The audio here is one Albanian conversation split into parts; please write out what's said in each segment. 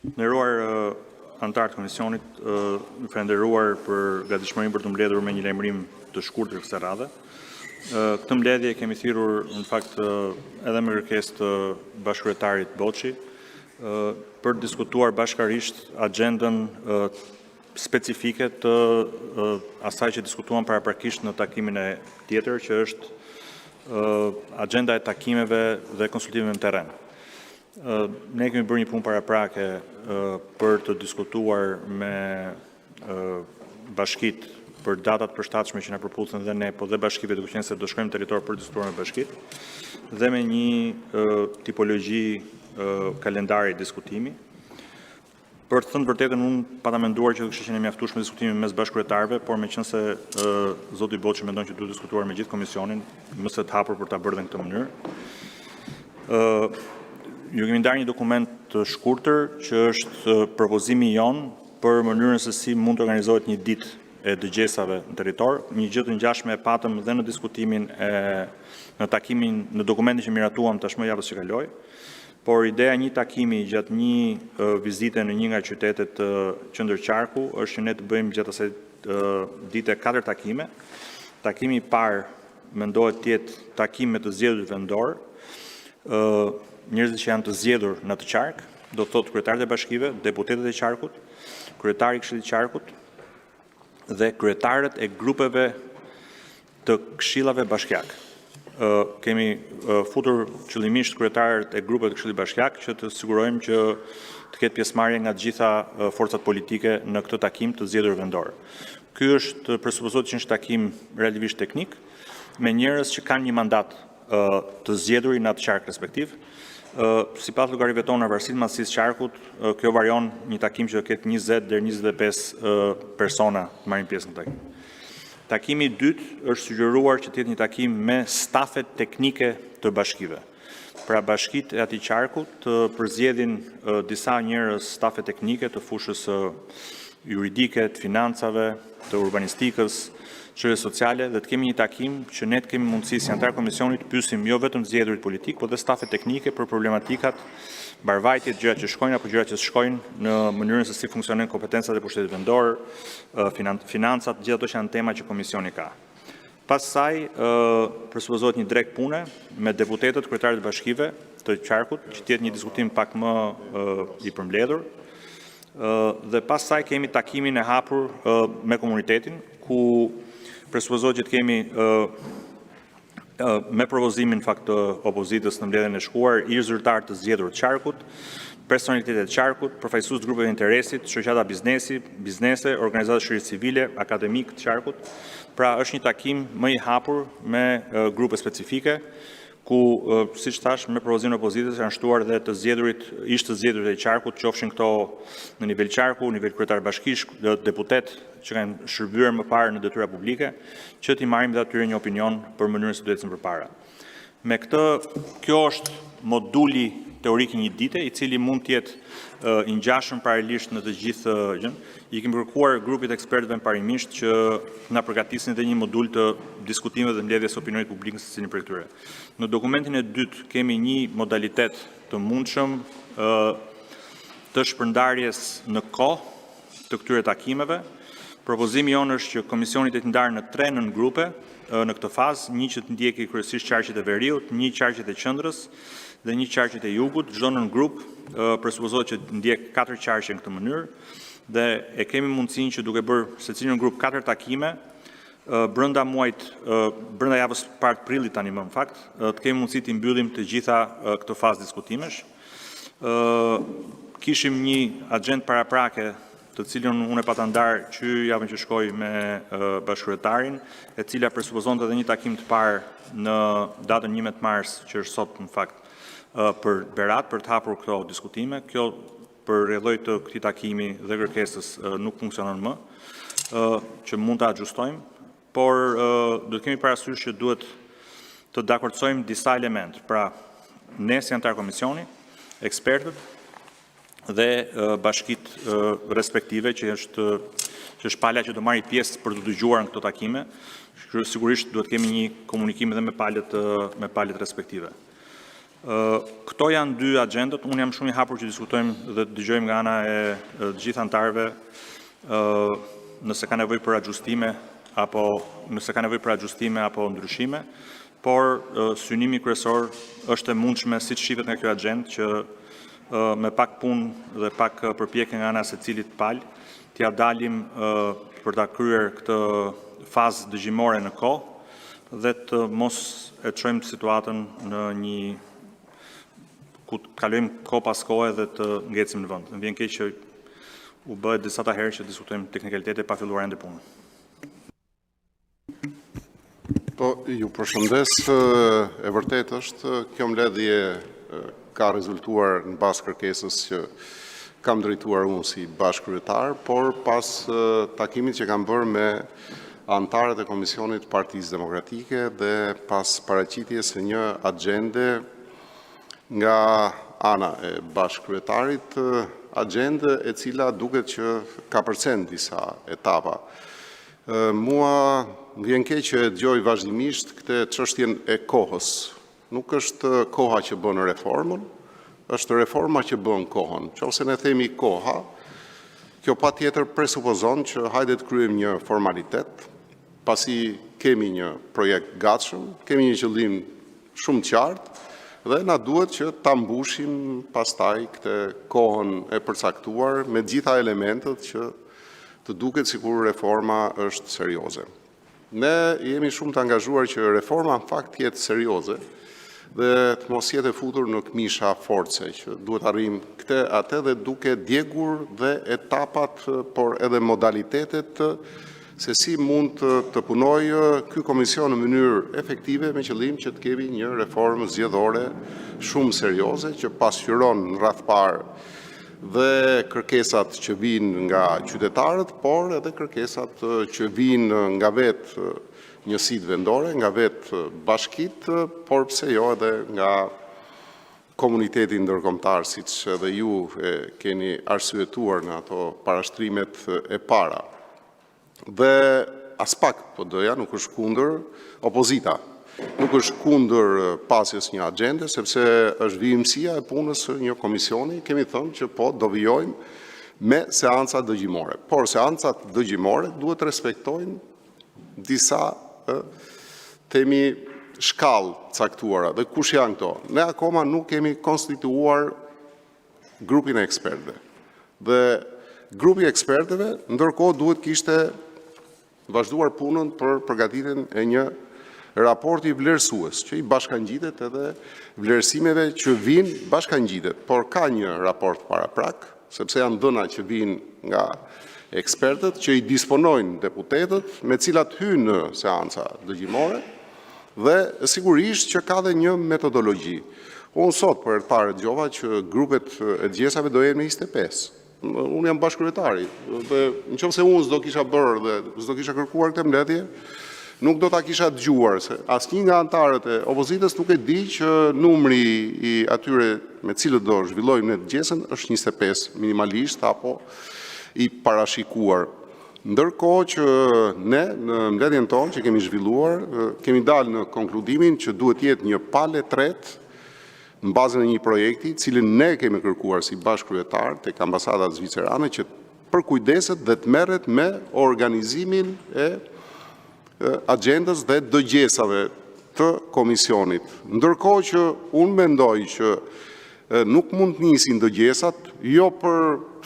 Të nderuar anëtarë të komisionit, Ju falënderoj për gatishmërinë për t'u mbledhur me një lajmërim të shkurtër kësaj radhe! Këtë mbledhje e kemi thirrur, në fakt, edhe me kërkesë të bashkëkryetarit Boçi, për të diskutuar bashkërisht agjendën specifike të asaj që diskutuam paraprakisht në takimin tjetër, që është agjenda e takimeve dhe konsultimeve në terren. Ne kemi bërë një punë paraprake për të diskutuar me bashkitë për data të përshtatshme që na përputhen edhe ne, por edhe bashkive, duke qenë se do të shkojmë në territor për të diskutuar me bashkitë, dhe me një tipologji kalendari diskutimi. Për të thënë të vërtetën, unë pata menduar që do të kishte qenë i mjaftueshëm diskutimi mes bashkëkryetarëve, por meqenëse zoti Boçi mendon që duhet diskutuar me të gjithë komisionin, më se të hapur për ta bërë edhe në këtë mënyrë. Ju kemi ndarë një dokument të shkurtër, që është propozimi ynë për mënyrën se si mund të organizohet një ditë e dëgjesave në territor. Një gjë të ngjashme e patëm edhe në diskutimin në takimin, në dokumentin që miratuam tashmë javën që kaloi, por ideja e një takimi gjatë një vizite në një nga qytetet qendër qarku është që ne të bëjmë gjatë asaj dite katër takime. Takimi i parë mendohet të jetë takim me të zgjedhurit vendorë, njerëzit që janë të zgjedhur në atë qark, do të thotë kryetarët e bashkive, deputetët e qarkut, kryetari i këshillit të qarkut dhe kryetarët e grupeve të këshillave bashkiakë. Kemi futur qëllimisht kryetarët e grupeve të këshillit bashkiak që të sigurojmë që të ketë pjesëmarrje nga të gjitha forcat politike në këtë takim të zgjedhur vendor. Ky është presupozohet që është takim relativisht teknik me njerëz që kanë një mandat të zgjedhur në atë qark respektiv. Sipas llogarive tona, varësisht madhësisë së qarkut, kjo varion një takim që do ketë 20 deri 25 persona që marrin pjesë në takim. Takimi i dytë është sugjeruar që të jetë një takim me stafet teknike të bashkive. Pra, bashkitë e atij qarku të përzgjedhin disa njerëz, stafe teknike të fushës juridike, të financave, të urbanistikës, çështjeve sociale dhe të kemi një takim që ne të kemi mundësi si anëtarë komisioni të pyesim jo vetëm të zgjedhurit politikë, por edhe stafet teknike për problematikat, mbarëvajtjet, gjërat që shkojnë apo gjërat që s'shkojnë në mënyrën se si funksionojnë kompetencat e pushtetit vendor, financat, të gjitha ato që janë tema që komisioni ka. Pas saj, presupozohet një drekë pune me deputetët, kryetarët e bashkive të qarkut, që të jetë një diskutim pak më i përmbledhur. Dhe pas saj kemi takimin e hapur me komunitetin, ku presupozohet që të kemi me propozimin në fakt të opozitës në mbledhjen e shkuar, ish zyrtar të zgjedhur të qarkut, personalitete të qarkut, përfaqësues të grupeve të interesit, shoqata biznesi, biznese, organizata të shoqërisë civile, akademikë të qarkut. Pra, është një takim më i hapur me grupe specifike, ku, siç thashë, me propozimin e opozitës janë shtuar edhe të zgjedhurit, ish të zgjedhurit e qarkut, qofshin këto në nivel qarku, në nivel kryetar bashkish, deputetë që kanë shërbyer më parë në detyra publike, që t'i marrim dhe atyre një opinion për mënyrën se si duhet të ecim përpara. Me këtë, kjo është moduli teorik i një dite, i cili mund të jetë i ngjashëm paralelisht në të gjithë gjënë. I kemi kërkuar grupit të ekspertëve parimisht që na përgatisin edhe një modul të diskutimeve dhe mbledhjes së opinionit publik në secilin prej tyre. Në dokumentin e dytë kemi një modalitet të mundshëm të shpërndarjes në kohë të këtyre takimeve. Propozimi jonë është që komisioni të jetë ndarë në tre nëngrupe në këtë fazë, një që të ndjekë kryesisht qarqet e veriut, një qarqet e qendrës dhe një qarqet e jugut. Çdo nëngrup presupozohet që të ndjekë katër qarqe në këtë mënyrë dhe e kemi mundësinë që duke bërë secili nëngrup katër takime brenda muajit, brenda javës së parë të prillit tani më në fakt, të kemi mundësi të mbyllim të gjitha këtë fazë diskutimesh. Kishim një agjendë paraprake të cilën unë e pata ndarë që javën që shkoi me bashkëkryetarin, e cila presupozonte edhe një takim të parë në datën 11 mars, që është sot në fakt, për Berat, për të hapur këto diskutime. Kjo për rrjedhojë të këtij takimi dhe kërkesës nuk funksionon më, që mund ta ajustojmë, por duhet të kemi parasysh që duhet të dakordësojmë disa elemente. Pra, ne si anëtar komisioni, ekspertët dhe bashkitë respektive që është pala që do marrë pjesë për të dëgjuar në këto takime, sigurisht duhet të kemi një komunikim edhe me palët respektive. Këto janë dy agjendët. Unë jam shumë i hapur që të diskutojmë dhe të dëgjojmë nga ana e të gjithë anëtarëve nëse ka nevojë për axhustime apo ndryshime, por synimi kryesor është e mundshme, siç shihet nga kjo agjendë, që me pak punë dhe pak përpjekje nga ana e secilës palë, t'ia dalim për ta kryer këtë fazë dëgjimore në kohë dhe të mos e çojmë situatën ku të kalojmë kohë pas kohe dhe të ngecim në vend. Më vjen keq që u bë e disata herë që diskutojmë teknikalitete pa filluar ende punën. Po, ju përshëndes. E vërtetë është, kjo mbledhje ka rezultuar në bazë të kërkesës që kam drejtuar unë si bashkëkryetar, por pas takimit që kam bërë me anëtarët e Komisionit të Partisë Demokratike dhe pas paraqitjes së një agjende nga ana e bashkëkryetarit, agjendë e cila duket që kapërcen disa etapa. Mua më vjen keq që e dëgjoj vazhdimisht këtë çështjen e kohës. Nuk është koha që bën reformën, është reforma që bën kohën. Në qoftë se ne themi koha, kjo patjetër presupozon që hajde të kryejmë një formalitet, pasi kemi një projekt të gatshëm, kemi një qëllim shumë të qartë dhe na duhet që ta mbushim pastaj këtë kohën e përcaktuar me të gjitha elementët që të duket sikur reforma është serioze. Ne jemi shumë të angazhuar që reforma në fakt të jetë serioze dhe të mos jetë e futur në këmisha force, që duhet të arrijmë këtë, atë dhe duke djegur dhe etapat, por edhe modalitetet se si mund të punojë ky komision në mënyrë efektive me qëllim që të kemi një reformë zgjedhore shumë serioze që pasqyron në radhë të parë dhe kërkesat që vijnë nga qytetarët, por edhe kërkesat që vijnë nga vetë njësitë vendore, nga vetë bashkitë, por pse jo edhe nga komuniteti ndërkombëtar, siç edhe ju e keni arsyetuar në ato parashtrimet e para. Dhe aspak PD-ja nuk është kundër, opozita nuk është kundër pasjes së një agjende, sepse është vijimësia e punës së një komisioni. Kemi thënë që po, do vijojmë me seanca dëgjimore, por seancat dëgjimore duhet të respektojnë disa, themi, shkallë të caktuara. Dhe kush janë këto? Ne akoma nuk kemi konstituuar grupin e ekspertëve dhe grupi i ekspertëve ndërkohë duhet të kishte vazhduar punën për përgatitjen e një raporti vlerësues, që i bashkëngjitet edhe vlerësimeve që vijnë, bashkëngjitet, por ka një raport paraprak, sepse janë të dhëna që vijnë nga ekspertët që i disponojnë deputetët, me të cilat hyjnë në seanca dëgjimore dhe sigurisht që ka dhe një metodologji. Unë sot për herë të parë dëgjova që grupet e dëgjesave do jenë me 25. Unë jam bashkëkryetari dhe në qoftë se unë s'do kisha bërë dhe s'do kisha kërkuar këtë mbledhje, nuk do ta kisha dëgjuar, se asnjë nga anëtarët e opozitës nuk e di që numri i atyre me të cilët do zhvillojmë ne dëgjesën është 25 minimalisht apo i parashikuar. Ndërkohë që ne në mbledhjen tonë që kemi zhvilluar, kemi dalë në konkludimin që duhet të jetë një palë e tretë në bazën e një projekti, të cilin ne e kemi kërkuar si bashkëkryetar tek ambasada zvicerane që të përkujdeset dhe të merret me organizimin e agjendës dhe dëgjesave të komisionit. Ndërkohë që unë mendoj që nuk mund të nisin dëgjesat, jo për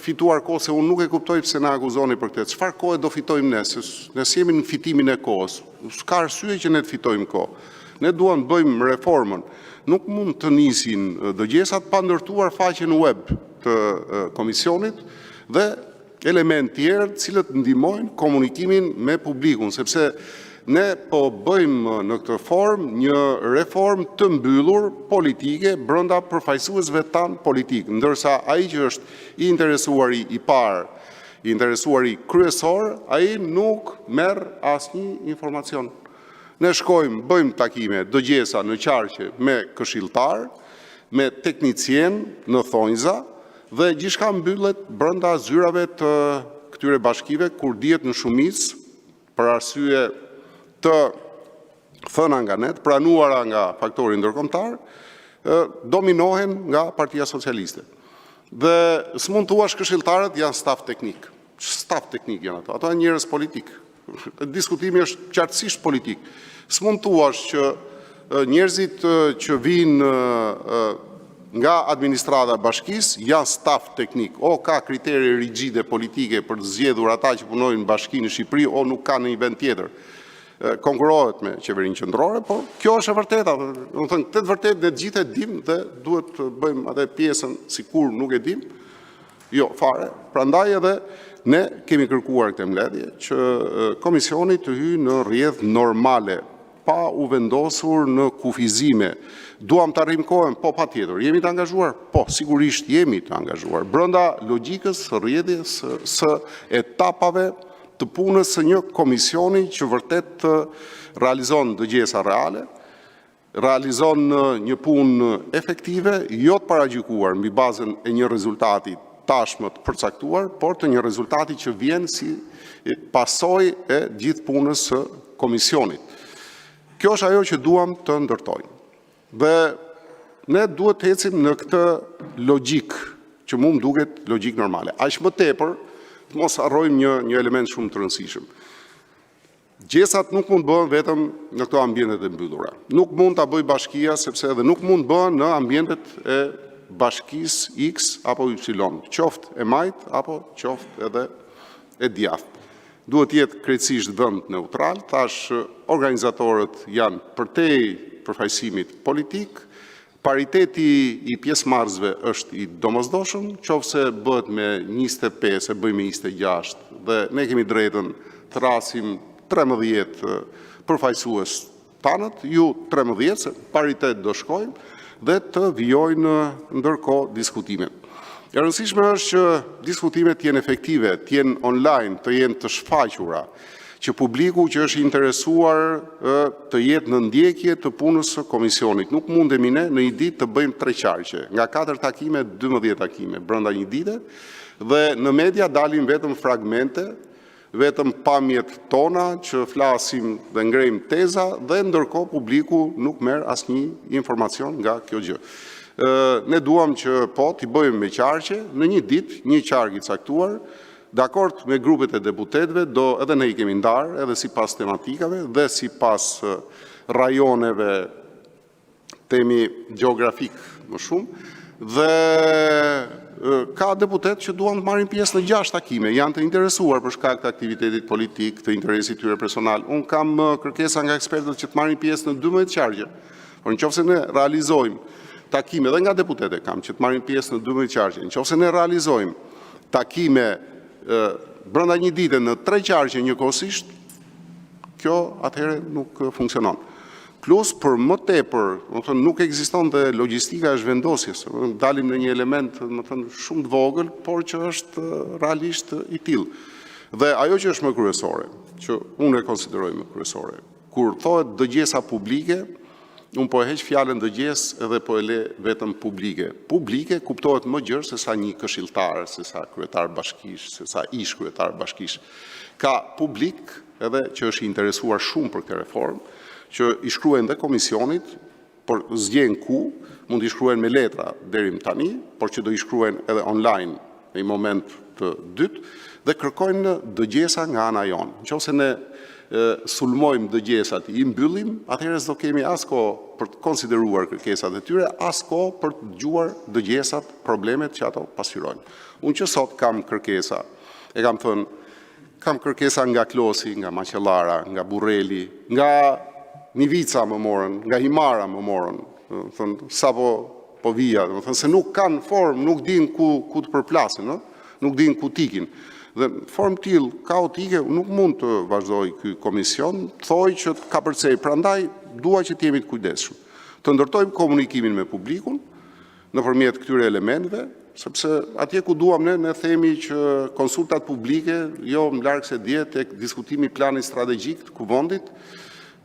fituar kohë, se unë nuk e kuptoj pse na akuzoni për këtë. Çfarë kohe do fitojmë ne? Se ne s'jemi në fitimin e kohës. S'ka arsye që ne të fitojmë kohë. Ne duam të bëjmë reformën. Nuk mund të nisin dëgjesat pa ndërtuar faqen web të komisionit dhe elementë të tjerë, të cilët ndihmojnë komunikimin me publikun, sepse ne po bëjmë në këtë formë një reformë të mbyllur politike brenda përfaqësuesve tanë politikë, ndërsa ai që është i interesuari i parë, i interesuari kryesor, ai nuk merr asnjë informacion. Ne shkojmë, bëjmë takime, dëgjesa në qarqe me këshilltarë, me teknicienë në thonjëza dhe gjithçka mbyllet brenda zyrave të këtyre bashkive, kur dihet në shumicë, për arsye të thëna nga ne, të pranuara nga faktori ndërkombëtar. Dominohen nga Partia Socialiste. Dhe s'mund të thuash këshilltarët janë staf teknik. Ç'staf teknik janë ata? Ata janë njerëz politikë. Diskutimi është qartësisht politik. S'mund të thuash që njerëzit që vijnë nga administrata e bashkisë janë staf teknik. O ka kritere rigide politike për të zgjedhur ata që punojnë në bashki në Shqipëri, o nuk ka në një vend tjetër. Konkurrohet me qeverinë qendrore, por kjo është e vërteta. Domethënë, këtë të vërtetë ne të gjithë e dimë dhe duhet të bëjmë atë pjesën sikur nuk e dimë. Jo, fare. Prandaj edhe ne kemi kërkuar këtë mbledhje që komisioni të hyjë në rrjedhë normale, pa u vendosur në kufizime. Duam të arrijmë kohën? Po, patjetër. Jemi të angazhuar? Po, sigurisht jemi të angazhuar. Brenda logjikës së rrjedhjes së etapave të punës së një komisioni që vërtet realizon dëgjesa reale, realizon një punë efektive, jo të paragjykuar mbi bazën e një rezultati tashmë të përcaktuar, por të një rezultati që vjen si pasojë e gjithë punës së komisionit. Kjo është ajo që duam të ndërtojmë. Dhe ne duhet të ecim në këtë logjikë që mu më duket logjikë normale. Aq më tepër, të mos harrojmë një një element shumë të rëndësishëm. Dëgjesat nuk mund të bëhen vetëm në këto ambientet e mbyllura. Nuk mund ta bëjë bashkia sepse edhe nuk mund të bëhen në ambientet e bashkisë X apo Y, qoftë e majtë apo qoftë edhe e djathtë. Duhet të jetë krejtësisht vend neutral, thashë organizatorët janë përtej përfaqësimit politik, pariteti i pjesëmarrësve është i domosdoshëm, qoftë se bëhet me 25, e bëjmë me 26 dhe ne kemi drejtën të thërrasim 13 përfaqësues tanët, ju 13, se paritet do shkojmë, dhe të vijojnë ndërkohë diskutimet. E rëndësishme është që diskutimet të jenë efektive, të jenë online, të jenë të shfaqura, që publiku që është i interesuar të jetë në ndjekje të punës së komisionit. Nuk mundemi ne në një ditë të bëjmë tre qarqe, nga 4 takime, 12 takime brenda një dite dhe në media dalin vetëm fragmente, vetëm pamjet tona që flasim dhe ngrejmë teza dhe ndërkohë publiku nuk merr asnjë informacion nga kjo gjë. Ne duam që po t'i bëjmë me qarqe në një ditë, një qark i caktuar, dakord me grupet e deputetëve, do edhe ne i kemi ndarë edhe sipas tematikave dhe sipas rajoneve themi gjeografik më shumë dhe ka deputetë që duan të marrin pjesë në 6 takime, janë të interesuar për shkak të aktivitetit politik, të interesit të tyre personal. Unë kam kërkesa nga ekspertët që të marrin pjesë në 12 qarqe. Por në qoftë se ne realizojmë takime edhe nga deputetët kam që të marrin pjesë në 12 qarqe, në qoftë se ne realizojmë takime brenda një dite në tre qarqe njëkohësisht, kjo atëherë nuk funksionon. Plus për më tepër, domethënë nuk ekziston dhe logjistika e zhvendosjes, domethënë dalim në një element, domethënë shumë të vogël, por që është realisht i tillë. Dhe ajo që është më kryesore, që unë e konsideroj më kryesore, kur thohet dëgjesa publike, unë po e heq fjalën dëgjesë edhe po e le vetëm publike. Publike kuptohet më gjerë se sa një këshilltar, se sa kryetar bashkish, se sa ish kryetar bashkish. Ka publik edhe që është i interesuar shumë për këtë reformë, që i shkruajnë dhe komisionit, por s'gjen ku, mund t'i shkruajnë me letra deri më tani, por që do i shkruajnë edhe online në një moment të dytë dhe kërkojnë dëgjesa nga ana jonë. Në qoftë se ne sulmojmë dëgjesat, i mbyllim, atëherë s'do kemi as kohë për të konsideruar kërkesat e tyre, as kohë për të dëgjuar dëgjesat, problemet që ato pasqyrojnë. Unë që sot kam kërkesa, e kam thënë, kam kërkesa nga Klosi, nga Maqellara, nga Burreli, nga Nivica më morën, nga Himara më morën, domethënë sapo po vija, domethënë se nuk kanë formë, nuk dinë ku ku të përplasen, ëh, nuk dinë ku t'ikin. Dhe në formë të tillë kaotike nuk mund të vazhdojë ky komision, të thojë që të kapërcej. Prandaj dua që të jemi të kujdesshëm. Të ndërtojmë komunikimin me publikun nëpërmjet këtyre elementëve, sepse atje ku duam ne, ne themi që konsultat publike, jo më larg se dje tek diskutimi i planit strategjik të Kuvendit,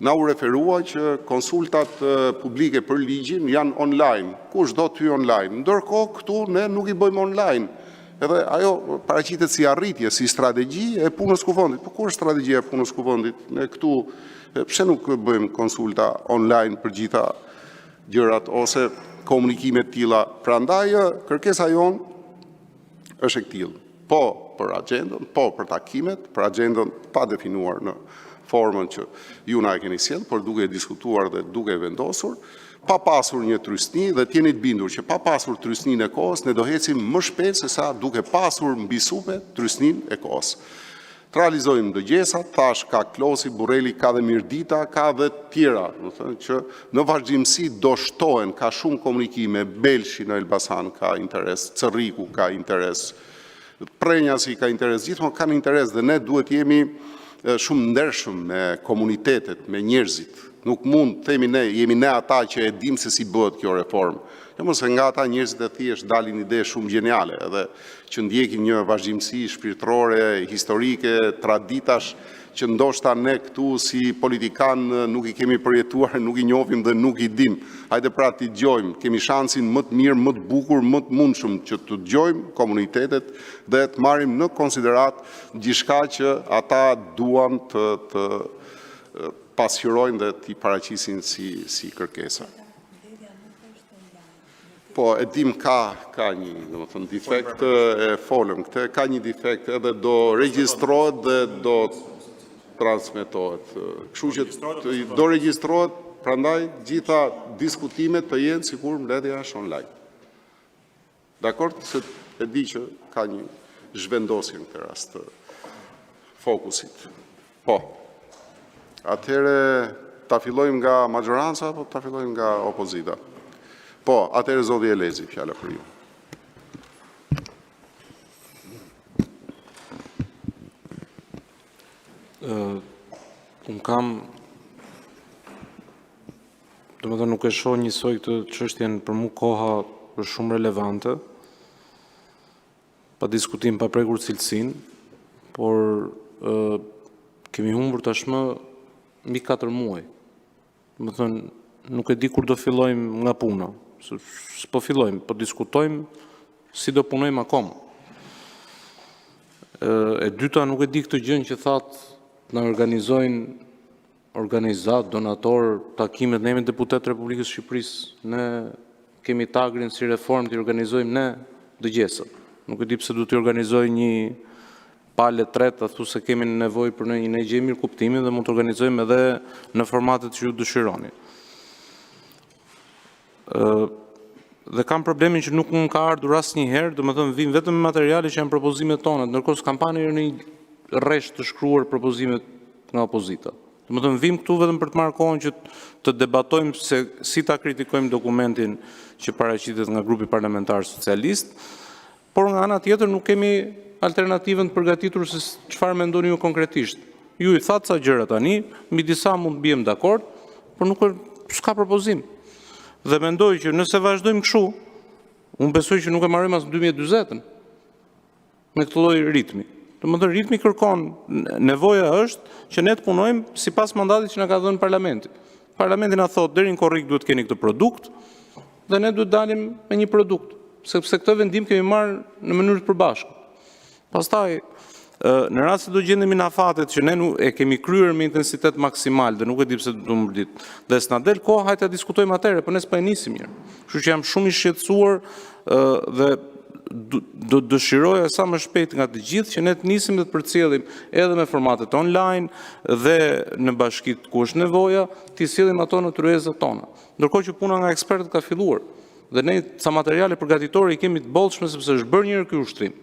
na u referua që konsultat publike për ligjin janë online, kush do të hyjë online. Ndërkohë këtu ne nuk i bëjmë online. Edhe ajo paraqitet si arritje, si strategji e punës së Kuvendit. Po ku është strategjia e punës së Kuvendit? Ne këtu pse nuk bëjmë konsulta online për gjitha gjërat ose... komunikime të tilla. Prandaj kërkesa jonë është e këtillë: po për agjendën, po për takimet, për agjendën pa definuar në formën që ju na e keni sjellë, por duke e diskutuar dhe duke e vendosur, pa pasur një trysni dhe të jeni të bindur që pa pasur trysninë e kohës ne do të ecim më shpejt sesa duke pasur mbi supe trysninë e kohës. Të realizojmë dëgjesat, thashë, ka Klosi, Burreli, ka dhe Mirdita, ka dhe të tjera, domethënë që në vazhdimësi do shtohen, ka shumë komunikime, Belshi në Elbasan ka interes, Cërriku ka interes, Përrenjasi ka interes, gjithmonë kanë interes dhe ne duhet të jemi shumë të ndershëm me komunitetet, me njerëzit. Nuk mund të themi ne, jemi ne ata që e dimë se si bëhet kjo reformë. Jo, se nga ata njerëzit e thjeshtë dalin ide shumë gjeniale dhe që ndjekin një vazhdimësi shpirtërore, historike, traditash që ndoshta ne këtu si politikanë nuk i kemi përjetuar, nuk i njohim dhe nuk i dimë. Hajde pra t'i dëgjojmë, kemi shansin më të mirë, më të bukur, më të mundshëm që të dëgjojmë komunitetet dhe të marrim në konsideratë gjithçka që ata duan të pasqyrojnë dhe t'i paraqesin si kërkesa. Po, e dimë ka ka një, domethënë defekt, e folëm këtë, ka një defekt edhe do regjistrohet dhe do transmetohet. Kështu që do regjistrohet, prandaj gjitha diskutimet të jenë sikur mbledhja është online. Dakord? Se e di që ka një zhvendosje në këtë rast të fokusit. Po. Atëherë ta fillojmë nga maxhoranca apo ta fillojmë nga opozita? Po, atëherë zoti Elezi, fjala për ju. Unë kam, domethënë nuk e shoh njësoj këtë çështjen, për mua koha është shumë relevante, pa diskutim, pa prekur cilësinë, por kemi humbur tashmë mbi 4 muaj. Domethënë, nuk e di kur do fillojmë nga puna, s'po fillojmë, po diskutojmë si do punojmë akoma. E dyta, nuk e di këtë gjënë që thatë, na organizojnë organizatë, donatorë, takimet, ne jemi deputetë të Republikës së Shqipërisë, ne kemi tagrin si Reformë t'i organizojmë ne dëgjesat. Nuk e di pse duhet t'i organizojë një palë e tretë, a thua se kemi nevojë për ne, ne gjejmë mirëkuptimin dhe mund të organizojmë edhe në formatet që ju dëshironi. Dhe kam problemin që nuk më ka ardhur asnjëherë, domethënë vijnë vetëm me materiale që janë propozimet tona, ndërkohë s'kam parë ndonjëherë në një rresht të shkruar propozimet nga opozita. Domethënë vijmë këtu vetëm për të marrë kohën që të debatojmë se si ta kritikojmë dokumentin që paraqitet nga grupi parlamentar socialist, por nga ana tjetër nuk kemi alternativën të përgatitur se çfarë mendoni ju konkretisht. Ju i thatë ca gjëra tani, mbi disa mund të biem dakord, por nuk s'ka propozim. Dhe mendoj që nëse vazhdojmë kështu, unë besoj që nuk e marrim as në 2040-ën me këtë lloj ritmi. Domethënë ritmi kërkon, nevoja është që ne të punojmë sipas mandatit që na ka dhënë parlamenti. Parlamenti na thotë deri në korrik duhet të keni këtë produkt dhe ne duhet dalim me një produkt, sepse këtë vendim kemi marrë në mënyrë të përbashkët. Pastaj, në rast se do gjendemi në afatet që ne nuk e kemi kryer me intensitet maksimal dhe nuk e di pse do të humbur ditë, dhe s'na del koha, hajde ta diskutojmë atëherë, por ne s'po e nisim mirë. Kështu që jam shumë i shqetësuar dhe do të dëshiroja sa më shpejt nga të gjithë që ne të nisim dhe të përcjellim edhe me formatet online dhe në bashkitë ku është nevoja, t'i sjellim ato në tryezat tona. Ndërkohë që puna nga ekspertët ka filluar dhe ne ca materiale përgatitore i kemi të bollshme sepse është bërë një herë ky ushtrim.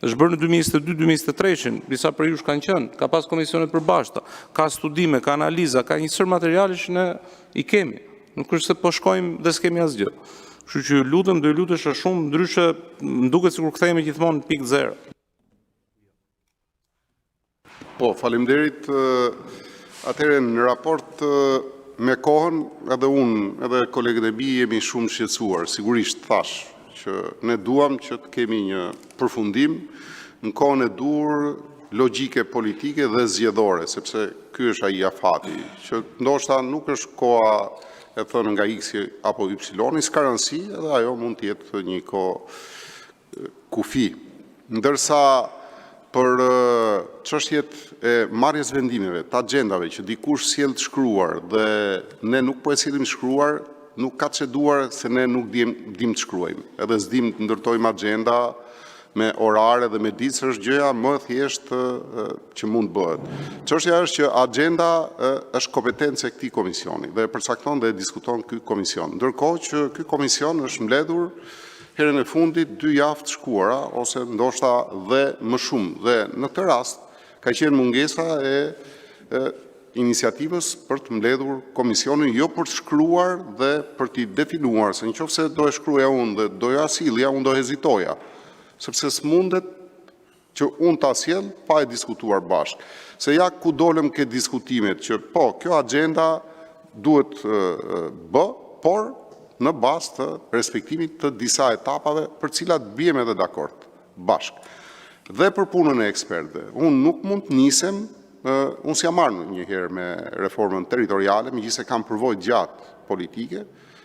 Është bërë në 2022-2023-shin, disa prej jush kanë qenë, ka pas komisione të përbashkëta, ka studime, ka analiza, ka një sërë materiale që ne i kemi. Nuk është se po shkojmë dhe s'kemi asgjë. Kështu që ju lutem, do ju lutesha shumë, ndryshe më duket sikur kthehemi gjithmonë në pikë zero. Po, faleminderit. Atëherë në raport me kohën, edhe unë, edhe kolegët e mi jemi shumë shqetësuar. Sigurisht thashë që ne duam që të kemi një përfundim në kohën e duhur, logjike politike dhe zgjedhore, sepse ky është ai afati, që ndoshta nuk është koha e thënë nga X-i apo Y-i, s'ka rëndësi, edhe ajo mund të jetë një kohë kufi. Ndërsa për çështjet e marrjes së vendimeve, të agjendave që dikush sjell të shkruar dhe ne nuk po e sjellim të shkruar. nuk ka ceduar se ne nuk dimë të shkruajmë, edhe s'dimë të ndërtojmë agjenda me orare dhe me ditë, se është gjëja më e thjeshtë që mund të bëhet. Çështja është që agjenda është kompetencë e këtij komisioni dhe e përcakton dhe e diskuton ky komision. Ndërkohë që ky komision është mbledhur herën e fundit dy javë të shkuara ose ndoshta dhe më shumë dhe në këtë rast ka qenë mungesa e iniciativës për të mbledhur komisionin, jo për të shkruar dhe për t'i definuar, se në qoftë se do e shkruaja unë dhe do jua sillja, unë do hezitoja, sepse s'mundet që unë ta sjell pa e diskutuar bashkë. Se ja ku dolëm ke diskutimet që po, kjo agjenda duhet bë, por në bazë të respektimit të disa etapave për të cilat biem edhe dakord bashkë. Dhe për punën e ekspertëve, unë nuk mund të nisem, unë s'jam marrë ndonjëherë me reformën territoriale, megjithëse kam përvojë të gjatë politike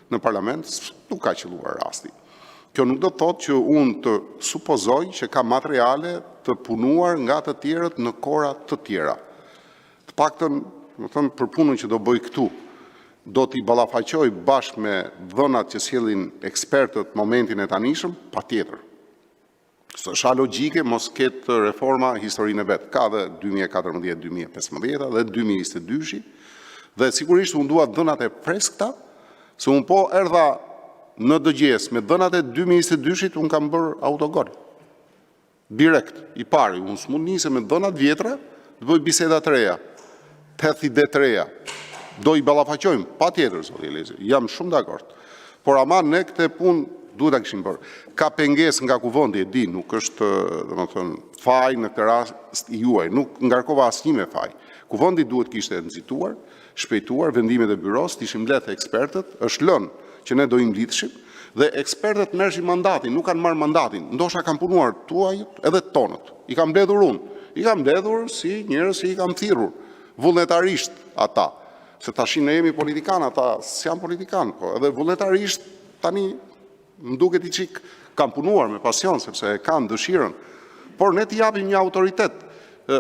në parlament, nuk ka qëlluar rasti. Kjo nuk do të thotë që unë të supozoj që ka materiale të punuar nga të tjerët në kohëra të tjera. Të paktën, domethënë për punën që do bëj këtu, do t'i ballafaqoj bashkë me dhënat që sjellin ekspertët në momentin e tanishëm, patjetër. S'është alogjike mos ketë reforma historinë e vet. Ka dhe 2014, 2015 dhe 2022-shi. Dhe sigurisht unë dua dhënat e freskëta, se unë po erdha në dëgjesë me dhënat e 2022-shit, unë kam bërë autogol. Direkt, i pari, unë s'mund nisem me dhëna të vjetra, të bëj biseda të reja, të hedh ide të reja. Do i ballafaqojmë, patjetër, zoti Elezi, jam shumë dakord. Por ama ne këtë punë duhet ta kishim bërë. Ka pengesë nga Kuvendi, e di, nuk është, domethënë, faj në këtë rast i juaj, nuk ngarkova asnjë me faj. Kuvendi duhet të kishte nxituar, shpejtuar vendimet e byrosë, të ishin mbledh ekspertët, është lënë që ne do i mblidhshim dhe ekspertët merrshin mandatin, nuk kanë marrë mandatin, ndoshta kanë punuar tuaj edhe tonët. I kam mbledhur unë, i kam mbledhur si njerëz që i kam thirrur vullnetarisht ata, se tashi ne jemi politikanë, ata s'janë politikanë, po edhe vullnetarisht tani më duket i çik kanë punuar me pasion sepse e kanë dëshirën, por ne t'i japim një autoritet.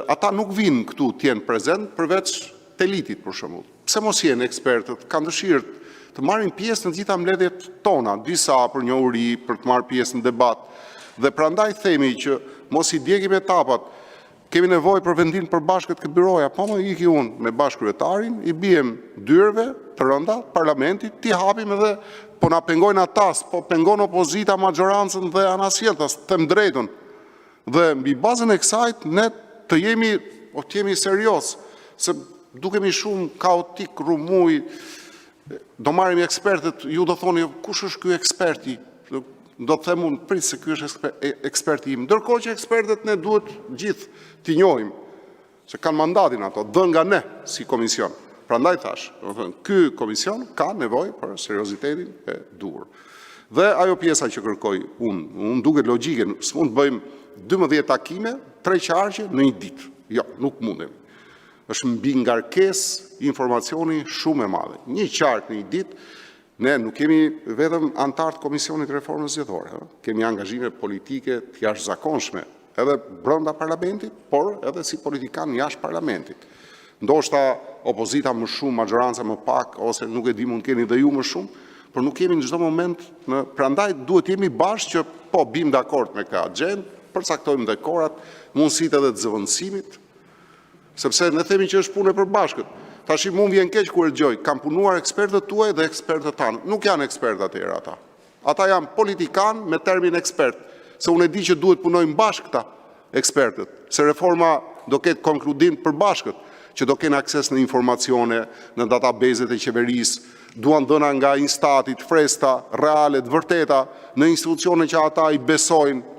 Ata nuk vijnë këtu të jenë prezent përveç Telitit për shembull. Pse mos jenë ekspertët, kanë dëshirë të marrin pjesë në të gjitha mbledhjet tona, disa për njohuri, për të marrë pjesë në debat. Dhe prandaj themi që mos i djegim etapat, kemi nevojë për vendim të përbashkët te byroja, po më iki unë me bashkëkryetarin, i biem dyerve të rënda parlamentit, t'i hapim edhe po na pengojnë ata, po pengon opozita maxhorancën dhe anasjelltas, them drejtën. Dhe mbi bazën e kësaj ne të jemi, po të jemi serioz, se dukemi shumë kaotik, rrëmujë, do marrim ekspertët, ju do thoni, kush është ky eksperti? Do të them unë, prit se ky është eksperti im. Ndërkohë që ekspertët ne duhet gjithë t'i njohim, se kanë mandatin ato, dhënë nga ne si komision. Prandaj thash, domethënë, ky komision ka nevojë për seriozitetin e duhur. Dhe ajo pjesa që kërkoj unë, unë duket logjike, s'mund të bëjmë 12 takime, tre qarqe në një ditë. Jo, nuk mundemi. Është mbingarkesë informacioni shumë e madhe. Një qark në një ditë, ne nuk jemi vetëm anëtarë të Komisionit të Reformës Zgjedhore, ëh, kemi angazhime politike të jashtëzakonshme, edhe brenda parlamentit, por edhe si politikan jashtë parlamentit. Ndoshta opozita më shumë, maxhoranca më pak, ose nuk e di, mund të keni dhe ju më shumë, por nuk jemi në çdo moment në prandaj duhet të jemi bashkë që po bim dakord me këtë agjendë, përcaktojmë dhe kohërat, mundësitë edhe të zëvendësimit, sepse ne themi që është punë e përbashkët. Tashi mua më vjen keq kur e dëgjoj, kanë punuar ekspertët tuaj dhe ekspertët tanë. Nuk janë ekspertë atëherë ata. Ata janë politikanë me termin ekspert, se unë e di që duhet punojmë bashkë këta ekspertët, se reforma do ketë konkludim të përbashkët, që do kenë akses në informacione, në database-et e qeverisë, duan dhëna nga Instati, të freskëta, reale, të vërteta, në institucione që ata i besojnë.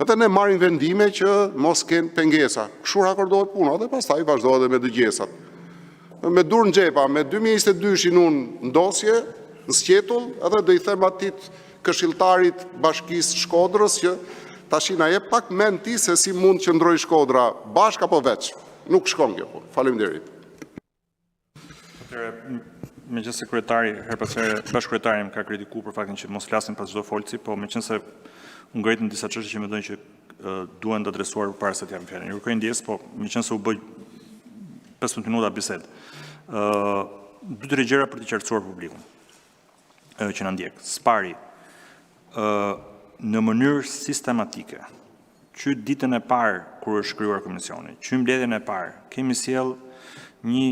Edhe ne marrim vendime që mos kenë pengesa. Kështu rakordohet puna dhe pastaj vazhdohet edhe me dëgjesat. Me dur në xhepa, me 2022-shin unë në dosje, në sqetull, edhe do i them atij këshilltarit bashkisë Shkodrës që tashi na jep pak mend ti se si mund të qëndrojë Shkodra, bashkë apo veç. Nuk shkon kjo punë. Faleminderit. Atëherë, meqenëse kryetari, herë pas here, bashkëkryetari më ka kritikuar për faktin që mos flasim pas çdo folësi, po meqenëse u ngritën disa çështje që mendoj që duhen të adresuar përpara se të japim fjalën. Ju kërkoj ndjesë, po meqenëse u bë 15 minuta bisedë. Ë dy tre gjëra për të qartësuar publikun. që na ndjek. Së pari, në mënyrë sistematike, që ditën e parë kur është krijuar komisioni, që në mbledhjen e parë, kemi sjellë një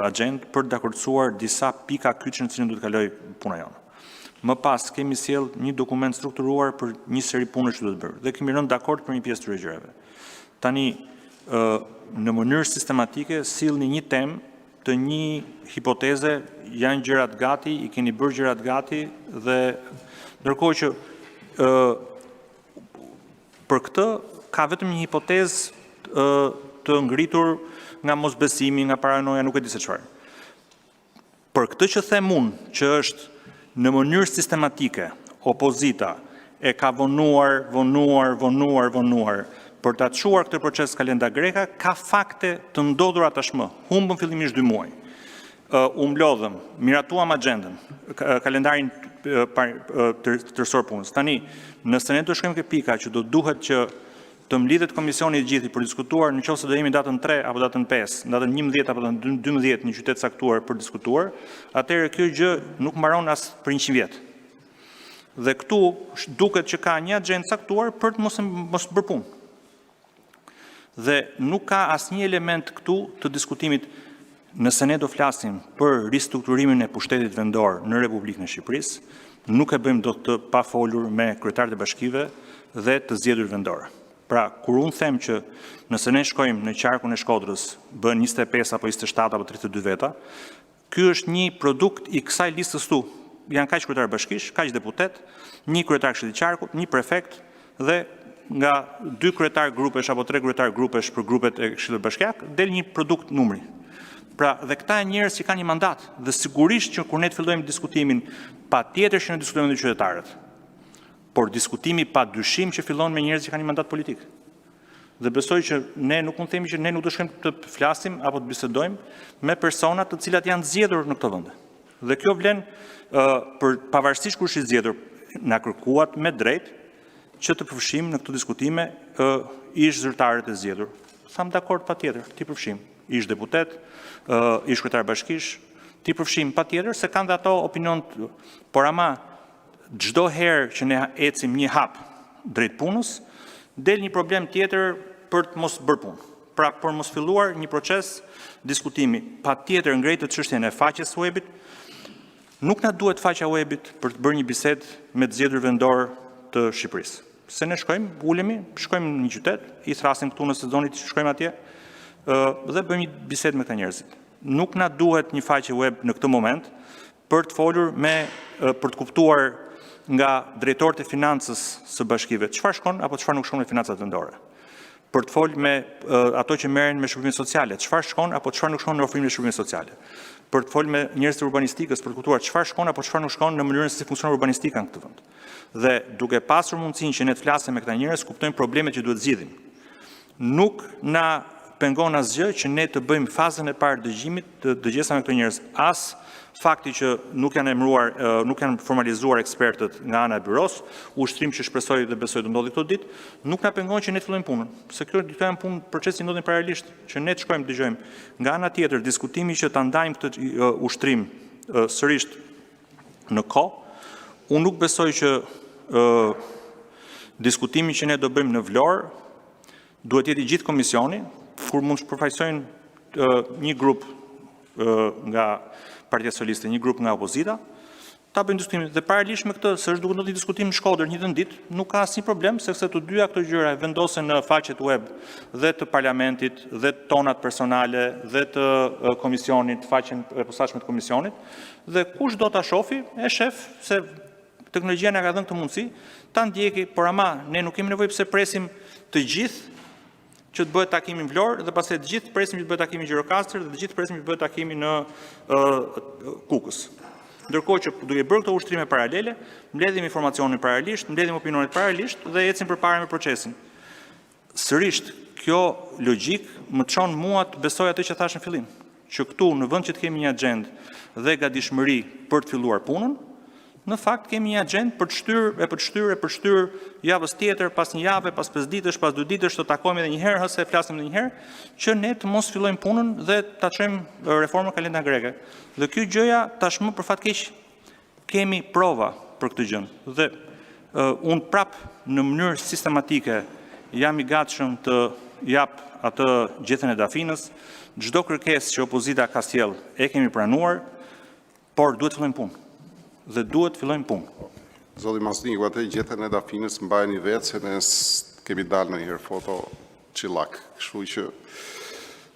agjendë për të dakordësuar disa pika kyçe në të cilat duhet të kalojë puna jonë. Më pas kemi sjellë një dokument të strukturuar për një seri punësh që duhet bërë dhe kemi rënë dakord për një pjesë të këtyre gjërave. Tani, në mënyrë sistematike sillni një temë të një hipoteze, janë gjërat gati, i keni bërë gjërat gati dhe ndërkohë që për këtë ka vetëm një hipotezë të ngritur nga mosbesimi, nga paranoja, nuk e di se çfarë. Për këtë që them unë, që është në mënyrë sistematike, opozita e ka vonuar, vonuar, vonuar, vonuar për ta çuar këtë proces kalenda greke, ka fakte të ndodhura tashmë. Humbëm fillimisht 2 muaj. U mblodhëm, miratuam agjendën, kalendarin tërësor të punës. Tani, nëse ne do të shkojmë te pika që do të duhet që të mblidhet komisioni i gjithë për të diskutuar nëse do jemi datën 3 apo datën 5, datën 11 apo datën 12 në një qytet të caktuar për të diskutuar, atëherë kjo gjë nuk mbaron as për 100 vjet. Dhe këtu duket që ka një agjendë të caktuar për të mos bërë punë. Dhe nuk ka asnjë element këtu të diskutimit nëse ne do flasim për ristrukturimin e pushtetit vendor në Republikën e Shqipërisë, nuk e bëjmë dot këtë pa folur me kryetarët e bashkive dhe të zgjedhurit vendorë. Pra, kur unë them që nëse ne shkojmë në qarkun e Shkodrës, bëhen 25 apo 27 apo 32 veta, ky është një produkt i kësaj listës këtu. Janë kaq kryetarë bashkish, kaq deputetë, një kryetar këshilli qarku, një prefekt dhe nga dy kryetarë grupesh apo tre kryetarë grupesh për grupet e këshillit bashkiak del një produkt numri. Pra, dhe këta janë njerëz që kanë një mandat dhe sigurisht që kur ne të fillojmë diskutimin, patjetër që ne diskutojmë me qytetarët. Por diskutimi pa dyshim që fillon me njerëz që kanë një mandat politik. Dhe besoj që ne nuk mund të themi që ne nuk do shkojmë të flasim apo të bisedojmë me persona të cilat janë zgjedhur në këto vende. Dhe kjo vlen për pavarësisht kush i zgjedhur, na kërkuat me drejt që të përfshijmë në këto diskutime ish zyrtarët e zgjedhur. Thamë dakord patjetër, t'i përfshijmë. Ish deputet, ish kryetar bashkish, t'i përfshijmë patjetër se kanë dhe ato opinion, por ama çdo herë që ne ecim një hap drejt punës, del një problem tjetër për të mos bërë punë. Pra, për mos filluar një proces diskutimi, patjetër ngritët çështjen e faqes së webit, nuk na duhet faqja e webit për të bërë një bisedë me të zgjedhur vendor të Shqipërisë. Se ne shkojmë, ulemi, shkojmë në një qytet, i thrasim këtu nëse doni të shkojmë atje, dhe bëjmë një bisedë me këta njerëzit. Nuk na duhet një faqe web në këtë moment për të folur me për të kuptuar nga drejtorët e financës së bashkive çfarë shkon apo çfarë nuk shkon me financat vendore. Për të folur me ato që merren me shërbimet sociale, çfarë shkon apo çfarë nuk shkon në ofrimin e shërbimeve sociale. Për të folur me njerëz të urbanistikës për të kuptuar çfarë shkon apo çfarë nuk shkon në mënyrën se si funksionon urbanistika në këtë vend. Dhe duke pasur mundësinë që ne të flasim me këta njerëz, kuptojmë problemet që duhet zgjidhim. Nuk na pengon asgjë që ne të bëjmë fazën e parë dëgjimit të dëgjesave me këto njerëz, as fakti që nuk janë emëruar, nuk janë formalizuar ekspertët nga ana e byros, ushtrim që shpresoj dhe besoj do ndodhi këto ditë, nuk na pengon që ne të fillojmë punën, se kjo këto janë punë procesi ndodhin paralelisht, që ne të shkojmë të dëgjojmë. Nga ana tjetër, diskutimi që ta ndajmë këtë ushtrim sërish në kohë, unë nuk besoj që diskutimi që ne do bëjmë në Vlorë duhet të jetë i gjithë komisioni, kur mund të përfaqësojnë një grup nga Partia Socialiste, një grup nga opozita, ta bëjmë diskutimin dhe paralelisht me këtë, se është duke ndodhur një diskutim në Shkodër një njëjtën ditë, nuk ka asnjë problem sepse të dyja këto gjëra vendosen në faqet web dhe të parlamentit dhe tonat personale dhe të komisionit, faqen e posaçme të komisionit dhe kush do ta shofi, e shef se teknologjia na ka dhënë këtë mundësi ta ndjeki, por ama ne nuk kemi nevojë pse presim të gjithë që të bëhet takimi në Vlorë dhe pastaj të gjithë presim që të bëhet takimi në Gjirokastër dhe të gjithë presim që të bëhet takimi në Kukës. Ndërkohë që duke bërë këto ushtrime paralele, mbledhim informacionin paralelisht, mbledhim opinionet paralelisht dhe ecim përpara me procesin. Sërisht, kjo logjikë më çon mua të besoj atë që thashë në fillim, që këtu në vend që të kemi një agjendë dhe gatishmëri për të filluar punën, në fakt kemi një agjendë për të shtyrë e për të shtyrë e për të shtyrë javës tjetër, pas një jave, pas 5 ditësh, pas 2 ditësh të takohemi edhe një herë, hë se flasim edhe një herë, që ne të mos fillojmë punën dhe ta çojmë reformën kalenda greke. Dhe kjo gjëja tashmë për fat keq. Kemi prova për këtë gjë dhe unë prapë, në mënyrë sistematike, jam i gatshëm të jap atë gjethen e dafinës. Çdo kërkesë që opozita ka sjellë, e kemi pranuar, por duhet të fillojmë punë. Dhe duhet të fillojmë punë. Zoti Mazniku, atë gjethen e dafinës mbajeni vetë, se ne s'kemi dalë ndonjëherë foto çillak. Kështu që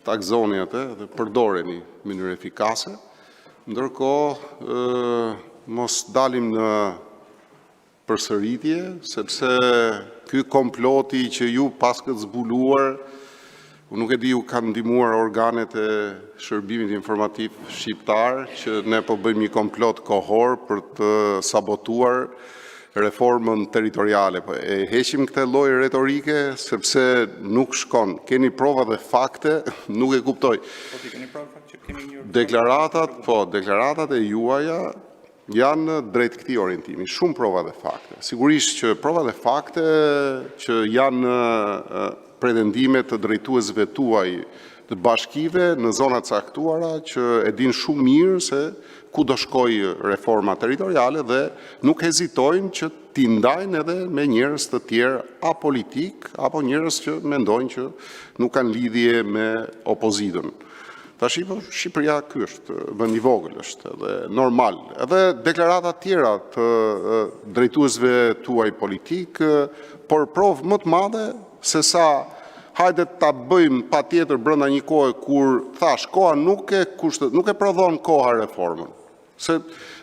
ta gëzoni atë dhe përdoreni në mënyrë efikase. Ndërkohë, mos dalim në përsëritje, sepse ky komploti që ju paskeni zbuluar, unë nuk e di, ju kanë ndihmuar organet e shërbimit informativ shqiptar që ne po bëjmë një komplot kohor për të sabotuar reformën territoriale. Po e heqim këtë lloj retorike sepse nuk shkon. Keni prova dhe fakte, nuk e kuptoj. Po ti keni prova që kemi një Deklaratat, po, deklaratat e juaja janë drejt këtij orientimi, shumë prova dhe fakte. Sigurisht që prova dhe fakte që janë pretendime të drejtuesve tuaj të bashkive në zona të caktuara që e dinë shumë mirë se ku do shkojë reforma territoriale dhe nuk hezitojnë që t'i ndajnë edhe me njerëz të tjerë apolitik apo njerëz që mendojnë që nuk kanë lidhje me opozitën. Tashi po Shqipëria ky është vend i vogël është edhe normal. Edhe deklarata të tjera të drejtuesve tuaj politik, por provë më të madhe se sa hajde ta bëjmë patjetër brenda një kohe kur thash koha nuk e kushtë, nuk e prodhon koha reformën. Se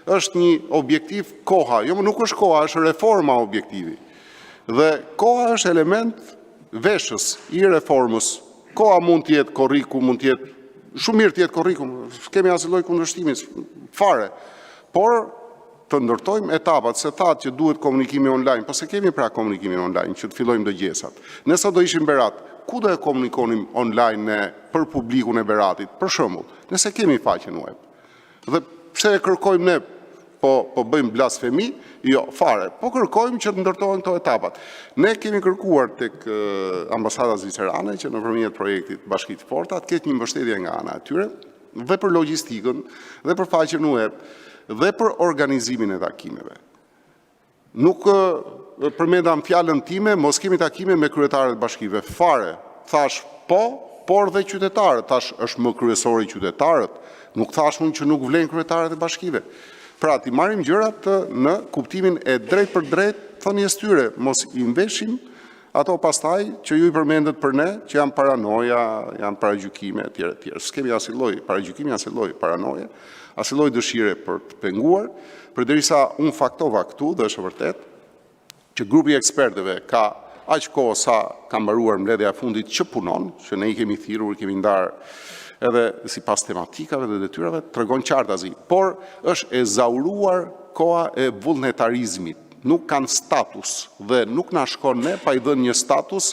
është një objektiv koha, jo më nuk është koha, është reforma objektivi. Dhe koha është element veshës i reformës. Koha mund të jetë korriku, mund të jetë shumë mirë të jetë korriku, s'kemi asnjë lloj kundërshtimi fare. Por të ndërtojmë etapat, se thatë që duhet komunikimi online, po s'e kemi pra komunikimin online që të fillojmë dëgjesat. Ne sot do ishim në Berat, ku do e komunikonim online ne për publikun e Beratit? Për shembull, ne s'e kemi faqen web. Dhe pse e kërkojmë ne? Po bëjmë blasfemi? Jo, fare. Po kërkojmë që të ndërtohen këto etapat. Ne kemi kërkuar tek ambasada zvicerane që nëpërmjet projektit Bashki të Forta të ketë një mbështetje nga ana e tyre dhe për logjistikën, dhe për faqen web, dhe për organizimin e takimeve. Nuk përmenda në fjalën time, mos kemi takime me kryetarët e bashkive. Fare. Thash po, por dhe qytetarët. Thash është më kryesori qytetarët. Nuk thash unë që nuk vlen kryetarët e bashkive. Pra, t'i marrim gjërat në kuptimin e drejtpërdrejt thënies tyre, mos i mveshim ato pastaj që ju i përmendët për ne, që janë paranoja, janë paragjykime etj etj. S'kemi asnjë lloj paragjykimi, asnjë lloj paranoje, asnjë lloj dëshire për të penguar, përderisa unë faktova këtu dhe është e vërtetë që grupi i ekspertëve ka aq kohë sa ka mbaruar mbledhja e fundit që punon, që ne i kemi thirrur, i kemi ndarë edhe sipas tematikave dhe detyrave, tregon qartazi, por është ezauruar koha e vullnetarizmit. Nuk kanë status dhe nuk na shkon ne pa i dhënë një status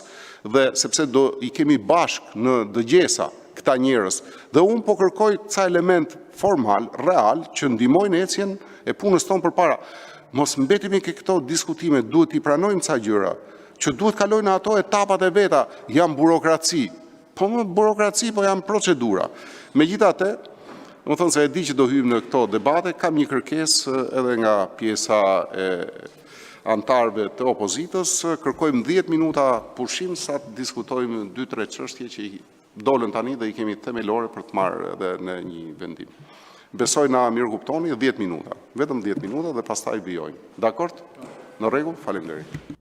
dhe sepse do i kemi bashkë në dëgjesa këta njerëz. Dhe unë po kërkoj ca element formal, real, që ndihmojnë ecjen e punës tonë përpara. Mos mbetemi ke këto diskutime, duhet t'i pranojmë ca gjëra, që duhet kalojnë në ato etapat e veta, janë burokraci. Po më burokraci, po janë procedura. Megjithatë, domethënë se e di që do hyjmë në këto debate, kam një kërkesë edhe nga pjesa e anëtarëve të opozitës, kërkojmë 10 minuta pushim sa të diskutojmë 2-3 çështje që i dolën tani dhe i kemi themelore për të marrë edhe në një vendim. Besoj na mirëkuptoni, 10 minuta, vetëm 10 minuta dhe pastaj vijojmë. Dakord? Në rregull? Faleminderit.